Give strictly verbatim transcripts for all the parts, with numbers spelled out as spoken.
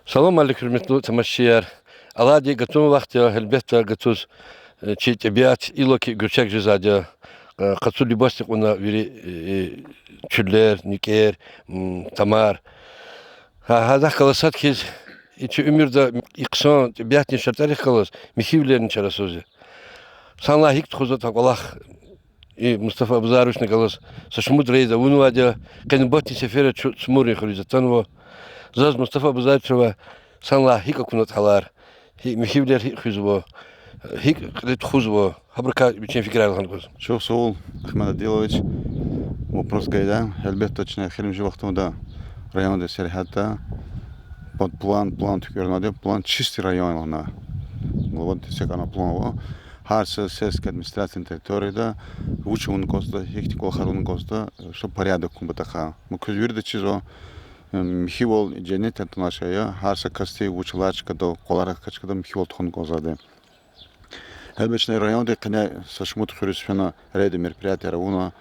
Салам алейк, гьуьрметлу тамашачияр. Алайди гатун вахт я, гьелбетда, гатуз, э, чи тӀебиат иллаки гуьрчег жезвайди я. Э, къацу либасни кьуна вири, э, чуьллер, нуькӀер, м, тамар. Гьа, гьадахъ галаз сад хьиз, и чи уьмуьрда и хъсан тӀебиатдин шартӀарихъ галаз михьивилерни чарасуз я. Санлай гьикӀ тухузватӀа кӀвалах, и Мустафа Абузаровични галаз са шумуд рейд авунвайди я, къенебатдин сеферда чун Цмуррин хуьруьз атанва. Заз Мустафа Абузаровичавай санлай гьикӀ акунватӀа гьалар, гьи-, михьивилер гьикӀ хуьзва, гьикӀ кьиле тухузва, гьабурукай вичин фикирар лагьана кӀанзава. Чухсагъул, Ахмед Адилович, вопрос гайида. Гьелбетда, чна эхиримжи вахтунда районда, сергьятда, под план, план туькӀуьрнавайди, план чистый район лагьана. Глава десятка план ава. Гьар са сельский администрациядин территорияда вуч авун кӀанзаватӀа, гьихьтин кӀвалахар авун кӀанзаватӀа, чтоб порядок хьун патахъай. Ма квез вирида чизва, михьивал женнетдин тамаша я, гьар са касди вуч алай чкадал, кӀвалера хкаж чкадал михьивал тухун кӀанзавайди. Гьелбетда, чна районда къене са шумуд хуьруьз фена, рейдовый мероприятияр авуна,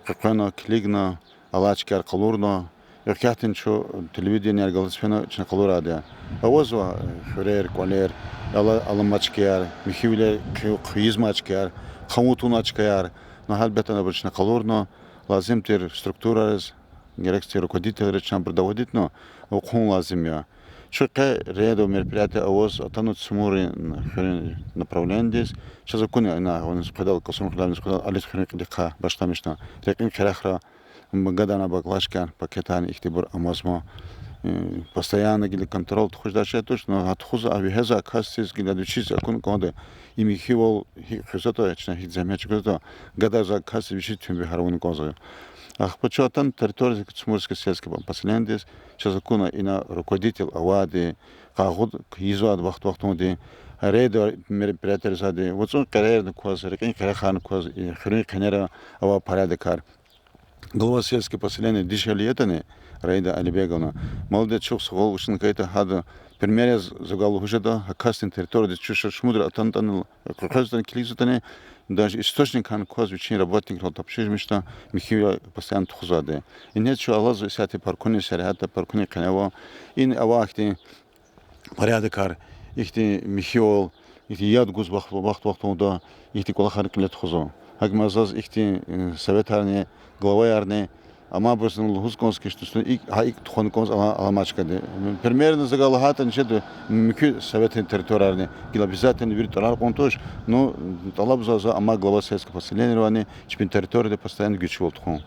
къекъвена, килигна, алай чкаяр къалурна, икьяхтин чун телевидениедихъ галаз фена чна къалурайди я. Авазва, э, хуьрер, кӀвалер, ала-, аламай чкаяр, михьивилер хъи-, хъийизмай чкаяр, хъанвун тавунай чкаяр, ну, гьелбетда, абур чна къалурна, лазим тир структурариз, герек тир руководительриз чна абур доводитьна, ва хъун лазим я. Чун къе рейдовый мероприятие аваз атана Цмуррин хуьруьн направлениедиз, чаз акуна ина вуниз къведал, Касумхуьрелай вуниз къведал, Алис хуьруьн кьилихъай башламишна, рекьин къерехра, м, гадарнавай баклажкаяр, пакетарни ихьтинбур амазма. Э, постоянно гила контроль тухуз жедай шей туш, но гьа тухуз а вегьезвай касдиз гила вичиз акун кӀанда, и михьивал гьикӀ хуьзватӀа, чна гьикӀ зегьмет чӀугвазватӀа, гадарзавай касдиз вичиз туьнбуьгъар авун кӀанзава. Ахпа чун атана территориядиз, Цмуррский сельский поселениедиз, чаз акуна ина руководитель авайди, къагъуд ийизвайди вахт-вахтунда, рейдовый мероприятияр ийизвайди, вацӀун къерерни кваз, рекьин къерехарни кваз, и хуьруьн къенера авай порядокар. Глава сельского поселения дишегьли ятӀани, Раида Алибеговна, молодец, чухсагъул, вучиз лагьайтӀа гьада пример яз за гала лугьуз жеда, гьа касдин территориядиз чун ша шумудра атанатӀани, къекъвезватӀани, килигзаватӀани, даже источникарни кваз вичин работникрал тапшурмишна, михьивилер постоянно тухузвайди. Ингье чун алазва исятда паркунин сергьятда, паркунин къене ава, ина авай ихьтин порядокар, ихьтин михьивал, ихьтин яд гуз вахт, вахт-вахтунда ихьтин кӀвалахар кьиле тухузва. ГьакӀ ма заз ихьтин, э, советарни, главаярни, амайбурузни лугьуз кӀанзава хьи, ну, икӀ, гьа икӀ тухун кӀанзава ала-, аламай чкади. Примерно за гала лагьайтӀани жеда, муькуь советрин территориярни гила обязательно вири тӀварар кьун туш, ну, тӀалабзава за амай глава сельского поселениевайни чпин территорияда постоянно гуьчвал тухун.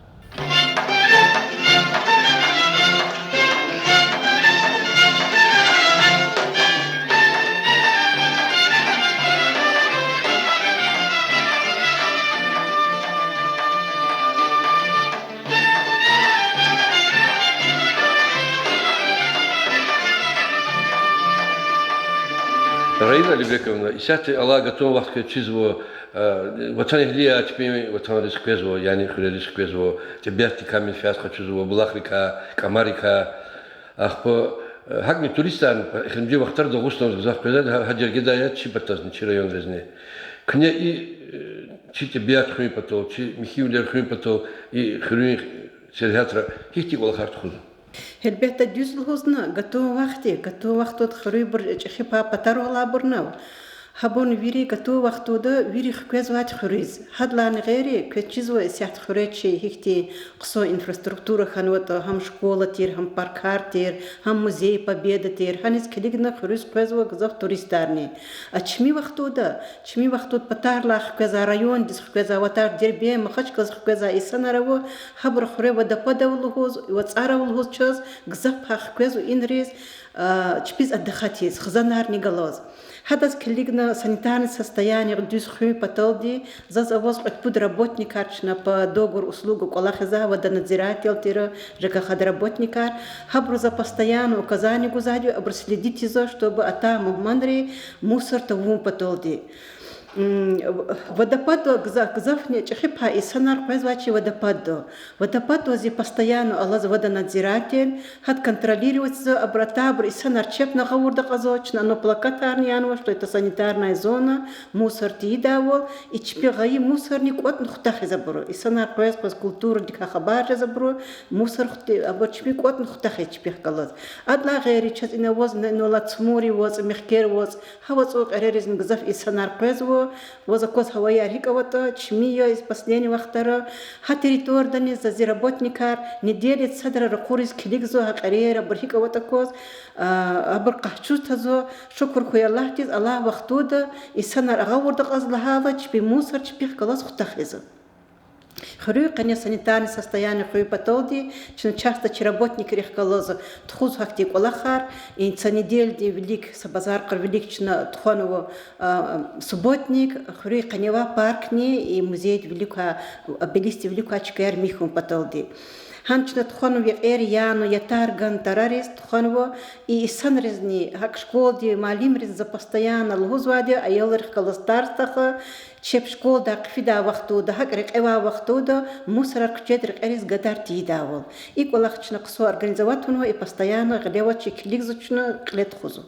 Раида Алибековна, исятда алай гатун вахт квез чизва, э, ватанэгьлияр чпин ватанриз хквезва, яни хуьрериз хквезва, тӀебиатдикай менфят къачузва, булахрикай, кӀамарикай. Ахпа, э, гьакӀни туристар эхиримжи вахтара Дагъустандиз гзаф къвезвайди я, гьа, гьа жергедай я чи патазни, чи районризни. Куьне и, э, чи тӀебиат хуьн патал, чи михьивилер хуьн патал и хуьруьн сергьятра гьихьтин кӀвалахар тухузва? Гьелбетда, дуьз лугьузва, гатун вахт я, гатун вахтунда хуьруьбур чӀехи пай патаралайбур ава. Гьабурни вири гатун вахтунда вири хквезвайди хуьруьз. Гьадалайни гъейри, квез чизва исятда хуьре чи гьихьтин хъсан инфраструктура хьанватӀа, гьам школа тир, гьам паркар тир, гьам музей Победы тир, гьаниз килигна хуьруьз къвезва гзаф туристарни. А чими вахтунда, чими вахтунда патарилай хквезвай, райондиз хквезвай, аватар Дербент, Махачкъаладиз хквезвай инсанар ава, гьабуру хуьре водопад ава лугьуз, вацӀар ава лугьуз чаз, гзаф пай хквезва инриз, а, чпиз отдыхать ийиз, хизанарни галаз. Гьадаз килигна санитарный состояние дуьз хуьн паталди, заз аваз кьвед-пуд работникар чна по договору услуг кӀвалахзавай, водонадзиратель тир, ЖКХ-да работникар, гьабуру за постоянно указание гузвайди я, абуру следить ийизва, чтобы атай мугьманри мусор тавун паталди. М, водопад гзаф, гзафни чӀехи пай инсанар къвезвай чи водопадда. Водопаддиз постоянно алаз водонадзиратель, гьада контролировать ийизва, абур атайбур инсанар чебни агъавурда кьазва, чна ана плакатарни янава, что это санитарная зона, мусор тийидайвал, и чпи гъайи мусорни кӀватӀна хутахиз абуру. Инсанар къвез-къвез культурадикай хабар жез абуру, мусор хути-, абур чпи кӀватӀна хутахиз чпихъ галаз. Адалай гъейри чаз ина аваз, ина, инал алай ЦМУ-ри вацӀ, Мехкер вацӀ, гьа вацӀу кьереризни гзаф инсанар къвезва, ваз акваз гьаваяр гьикӀ аватӀа, чими я из последний вахтара, гьа территориядани за зи работникар неделяда садра ракъуриз килигзава гьа кьерер, абур гьикӀ аватӀа акваз, а, абур къахчуз тазва, шукур хьуй Аллагьдиз, алай вахтунда инсанар агъавурда кьаз лагьайла чпи мусор чпихъ галаз хутахизва. Хуьруьн къене санитарный состояние хуьн паталди, чна часто чи работникрихъ галаз тухузва гьахьтин кӀвалахар, и са неделядин вилик, са базар къур вилик чна тухванва, а, субботник, хуьруьн къене авай паркни, и музейдин вилик квай, обелискдин вилик квай чкаяр михьун паталди. Гьана чна тухванва векьер яна, ятар гана тарариз тухванва, и инсанризни, гьакӀ школадин муаллимризни за постоянно лугьузвайди я, аялрихъ галаз тарс тахьа, чеб школадай хъфидай вахтунда, гьакӀ рекье авай вахтунда мусорар куьчед рекьериз гадар тийидайвал. И кӀвалах чна хъсан организовать авунва, и постоянно гъиле аваз чи килигзава, чна кьиле тухузва.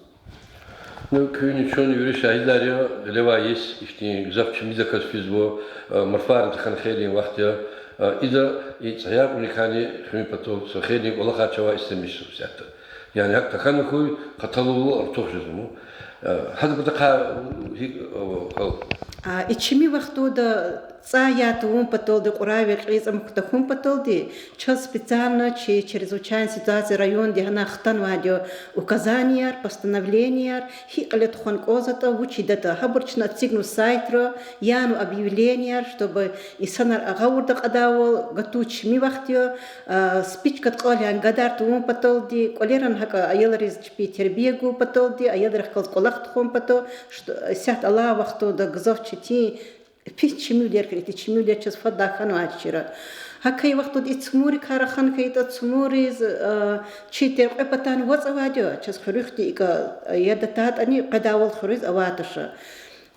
Ну, куьнни чунни вири шагьидар я, гъиле авай йис ихьтин гзаф чимидаказ физва, а, марфарни тахьана хейлин вахт я, а, ида и цӀаяр кьуникайни хуьн патал са хейлин кӀвалахар чавай истемишзава исятда. Яни гьакӀ тахьана хьуй, хаталувал артух жезва. Гьа патахъай гьикӀ ава хьал? А, и чими вахтунда цӀай яд тавун паталди, кьурай векьериз амукь тахьун паталди, чаз специально чи чрезвычайный ситуация районди гьана хтанвайди я указанияр, постановленияр, гьикӀ кьиле тухун кӀанзаватӀа, вуч ийидатӀа, гьабур чна эцигнава сайтра, янава объявленияр, чтобы инсанар агъавурда кьадайвал, гатуз чими вахт я, а, спичкадин кьални гадар тавун паталди, кӀвалерани гьакӀ аялриз чпи тербия гун паталди, аялрихъ галаз кӀвалах тухун патал, что исятда алай вахтунда гзаф четин, пис чимивилер хьана, ихьтин чимивилер чаз фадай хьанвай чира. ГьакӀ хьайи вахтунда и ЦМУ-рикай рахана хьайитӀа, ЦМУ-риз, а, чи теркьве патани вацӀ авайди я, чаз хуьруьхъди икӀа, а, яд атайтӀани къведайвал хуьруьз авай туш.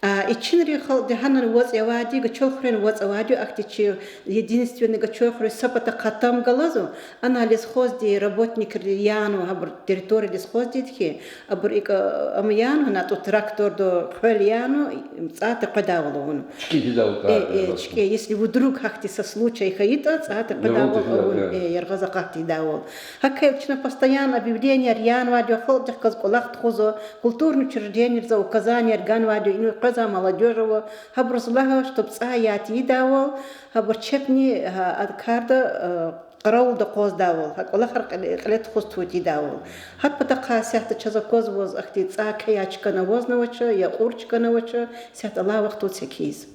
А, и чинри халкьди гьанани вацӀ авайди, Гачал хуьрени вацӀ авайди я, ахьтин чи единственный Гачал хуьруьз са патахъай там галазва, ана лесхоздин работникри янава, гьабур территория лесхоздин хьи, абур икӀа, ам янава, гьана атӀу тракторда хъвел янава, цӀай текъведайвал авуна. ЧкӀи гьидайвал, э, э, чкӀи, если вдруг гьахьтин са случай хьайитӀа, цӀай текъведайвал авуна, э, яргъаз акъат тийидайвал. ГьакӀ хьайила чна постоянно объявленияр янавайди я, халкьдихъ галаз кӀвалах тухузва, культурный учреждениейриз указанияр ганвайди я, ина къвезвай молодёжь ава, гьабуруз лагьайвал, чтоб цӀай яд тийидайвал, гьабур чебни, гьа, а карда, э, къаравулда акъваздайвал, гьа кӀвалахар кьиле, кьиле тухуз туна тийидайвал. Гьа патахъай исятда чаз аквазваз, ахьтин цӀай кьеяй чкани авазнавач, я кьур чкани авач, исятда алай вахтунда секиз.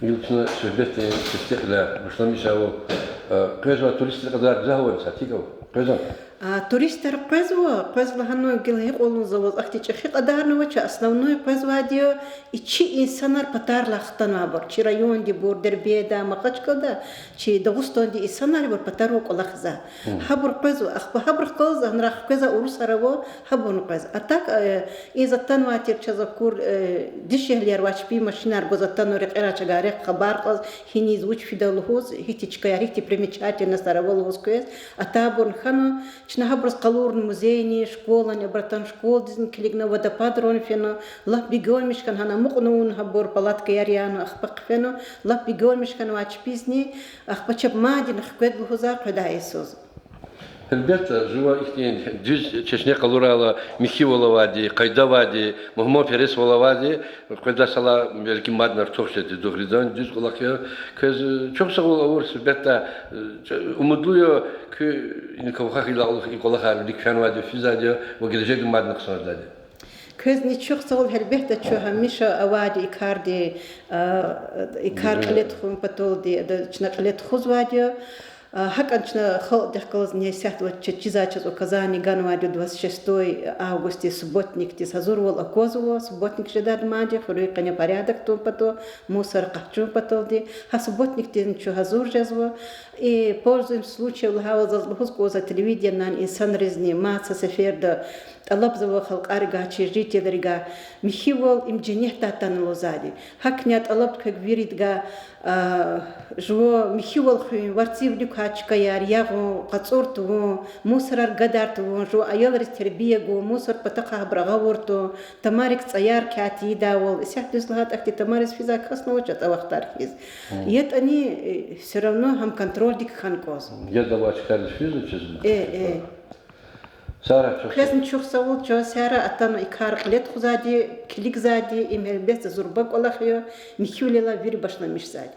Гила чна суьгьбетдин тестикьлер башламишайвал, э, къвезвай туристрин кьадар гзаф авани, са тикӀав къвезва? А, туристар къвезва, къвезва лагьана гила гьикьван лугьузваз, ахьтин чӀехи кьадарни авач, основной къвезвайди я и чи инсанар патарилай хтанвайбур, чи райондинбур, Дербентдай, Махачкъаладай, чи Дагъустандин инсанар, абур патарив кӀвалахзавай. Гьабур къвезва, ахпа гьабурухъ галаз гьанрай хквезвай урусар ава, гьабурни къвезва. А так, э, из атанвай тир чаз акур, э, дишегьлияр авай чпин машинар гваз атанва рекьерай чкайрихъ хабар кьаз, гьиниз вуч фида лугьуз, гьихьтин чкаяр, гьихьтин примечательностар ава лугьуз квез, атайбурни хьана, чна гьабуруз къалурна музейни, школани, абур атана школадизни килигна, водопадрани фена, лап бегёмиш хьана, гьана амукьна авуна гьабур, палаткаяр яна, ахпа хъфена, лап бегёмиш хьанвай чпизни, ахпа чеб мадни хкведа лугьузвай къведай йисуз. Гьелбетда, жува ихьтин дуьз чешне къалурайла, михьивал авайди, къайдавайди, мугьманпересвал авайди, къведай йисалай белки мадни артух жеди, дугъриданни дуьз кӀвалах я. Квез чухсагъул авур суьгьбетдай, умудлу я куьн иник вахъ хьайила и кӀвалахар вилик фенвайди я, физвайди я ва гележегда мадни хъсан жедайди. Квезни чухсагъул, гьелбетда, чун гьамиша авайди я и карди, а, и кар кьиле тухун паталди, ада чна кьиле тухузвайди я. А, гьакӀни чна халкьдихъ галазни исятда ва чаз чизвай чаз указание ганвайди я двадцать шестой августдиз субботникдиз гьазурвал аквазва, субботник жедайди мад я, хуьруьн къене порядок тун патал, мусор къахчун паталди. Гьа субботникдизни чун гьазур жезва. И, пользуясь случаем, лагьайвал, заз лугьуз кӀанзава телевидениедани инсанризни мад са сеферда ТӀалабзава халкьаригай, чи жительрикай, михьивал им женнетдай атана лугьузвайди. ГьакӀни тӀалабзава квез виридгай, жуван михьивал хуьн, варцив вилик квай чкаяр ягъун, къацӀур тавун, мусорар гадар тавун, жуван аялриз тербия гун, мусор патахъай гьабур агъавур тавун, тамарик цӀаяр кяй тийидайвал, исятда дуьз лагьайтӀа, ахьтин тамариз физвай касни авач атӀа вахтар хьиз. ЯтӀани, всё равно гьам контрольдик хьана кӀанзава. Яд авай чкайриз физва чизва. Э, э. Сара чухсагъул. Квезни чухсагъул, чан Сара, атана и кар кьиле тухузвайди, килигзавайди, им гьелбетда зурба кӀвалах я, михьивилелай вири башламишзавайди.